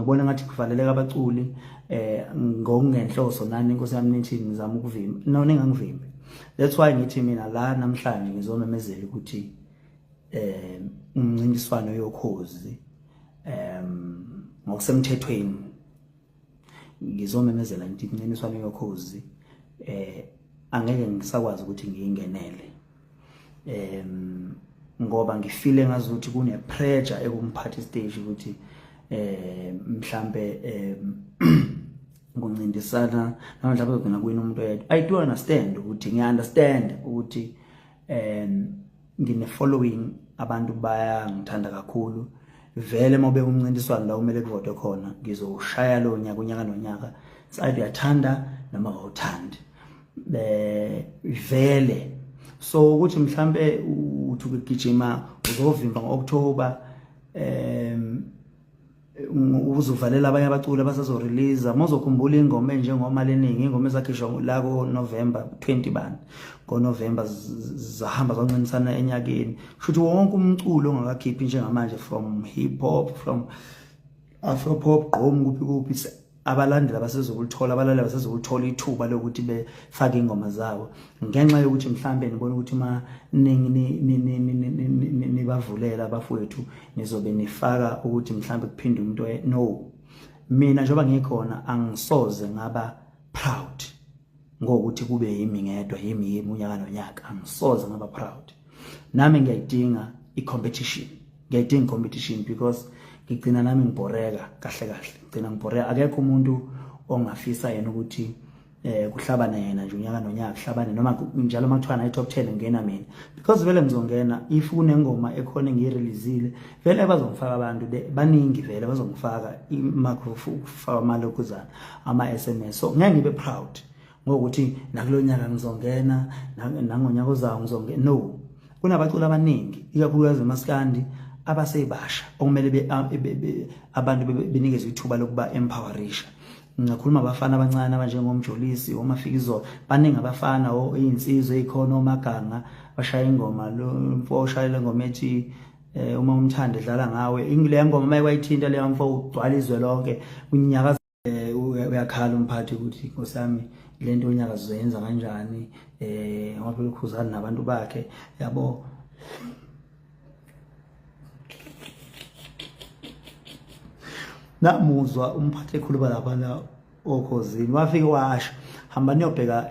Ngibona ngathi kuvaleleka abaculi ngokungenhloso nani inkosi yami nithi nizama ukuvimba. No, ningangivimbi. That's why ngithi mina la namhlanje ngizomemezela ukuthi umncintiswano yokhozi ngokusemthethweni, ngizomemezela ngithi umncintiswano yokhozi angeke ngisakwazi ukuthi ngiyingenele, ngoba ngifile ngazuthi kune pressure ekumphathi stage ukuthi mhlambe kuncintisana noma mhlawumbe kugcina kuyini umuntu oyedwa. I do understand ukuthi, ngiya understand ukuthi ngine following, abantu bayangithanda kakhulu. Vele uma ubeka umncintiswano la kumele kuvotwe khona, ngizowushaya lo nyaka, unyaka nonyaka, side uyathanda noma awuthandi vele. So ukuthi mhlambe uthi ukugijima uzovimba ngo-October, uzovalela abanye abaculi abasazorelease. Mawuzokhumbula ingoma enjengoma leningi, ingoma ezakhishwa la ko-November 20 bani, ngo-November zahamba zancintisana enyakeni. Kusho ukuthi wonke umculo ongakakhiphi njengamanje, from hip hop, from afro pop, gqom, kuphi kuphi, abalandeli abasezokulithola, abalaleli abasezokulithola ithuba lokuthi befake ingoma zabo, ngenxa yokuthi mhlambe nibona ukuthi uma nibavulela abafowethu nizobe nifaka ukuthi mhlambe kuphinde umuntu. No, mina njengoba ngikhona angisoze ngaba proud ngokuthi kube yimi ngedwa, yimi yimi unyaka nonyaka. Angisoze ngaba proud. Nami ngiyayidinga i-competition, ngiyayidinga i-competition because ngigcina nami ngibhoreka kahle kahle, ngigcina ngibhoreka. Akekho umuntu ongafisa yena ukuthi kuhlabane yena nje unyaka nonyaka, kuhlabane noma njalo uma kuthiwa nayi top 10 ngena mina, because vele ngizongena if kunengoma ekhona engiyireleasile. Vele bazongifaka abantu baningi, vele bazongifaka imakufaka amalokuzana ama-SMS. So ngeke ngibe proud ngokuthi nakulo nyaka ngizongena, nangonyaka ozayo ngizongena. No, kunabaculi abaningi, ikakhulukazi emaskandi, abasebasha okumele abantu benikezwe ithuba lokuba empowerisha. Ngingakhuluma abafana abancane abanjengomjolisi, omafikizolo, baningi abafana, iy'nsizwa ey'khona, omaganga bashaya ingoma. Lo mfo oshayela ingoma ethi uma umthanda edlala ngawe, leya ngoma uma kwayithinta leya mfo ugcwala izwe lonke unyakaza. Uyakhala umphathi ukuthi nkosi yami, lento unyaka sizoyenza kanjani, ngoba phela ukhuzani nabantu bakhe yabo. Namuzwa umphathi ekhuluma laphana okhozini, wafike washo, hamba niyobheka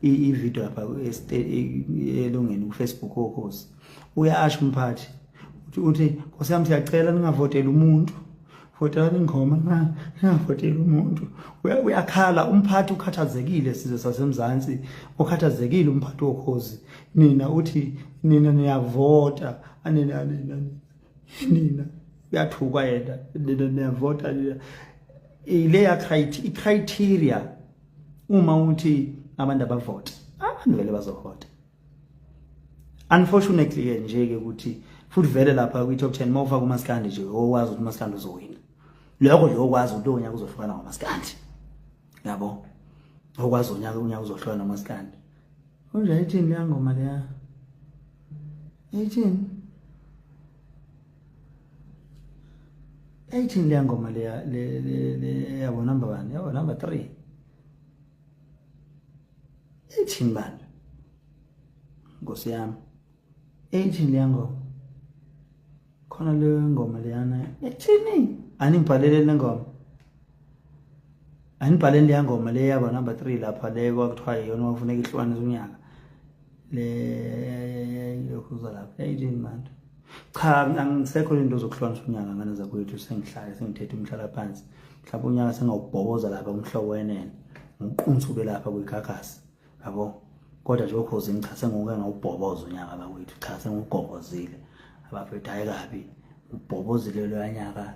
i-video lapha elungeni ku-Facebook okhozi. Uyasho umphathi uthi nkosi yami, siyacela ningavoteli umuntu, votelani ingoma, ningavoteli umuntu. Uyakhala umphathi, ukhathazekile sizwe sasemzansi, ukhathazekile umphathi wokhozi. Nina uthi nina niyavota, nina nina nina, uyathukwa yena, nina niyavota nina. Ileya criteria, uma uthi abantu abavote, abantu vele bazovota. Unfortunately ke nje ke ukuthi futhi vele lapha kwi top 10 mawufaka umaskandi nje, owazi ukuthi umaskandi uzowina. Lokho nje okwazi ukuthi unyaka uzohlukana ngomaskandi, yabo, okwazi unyaka uzohlukana nomaskandi. Unje ithini leya ngoma leya, ithini, ithini leya ngoma leya le yabo number 1, yabo number 3, ithini bani, nkosi yami, ithini leya ngoma khona leyo ngoma leyana, ethini? Aningibhalele le ngoma, anibhaleni leya ngoma le yaba number 3 lapha, le kwakuthiwa iyona kwakufuneka ihlukanise unyaka, le lokhuza lapha, yayithini manje? Cha, angisekho into zokuhlukanisa unyaka ngane zakwethu, sengihlale sengithethe umhlala phansi. Mhlawumbe unyaka sengawubhoboza lapha umhlobo wenene, ngiqunsuke lapha kwigagasi yabo. Kodwa nje okhozini cha, sengoke ngawubhoboza unyaka bakwethu, cha, sengugobozile abafethu, hayi kabi, ubhobozile loya nyaka.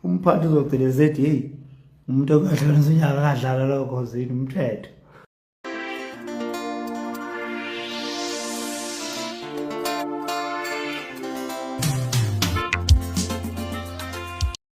Umphathi uzogcina sethi hey, umuntu okahlukanisa unyaka kadlala lokho zini umthetho.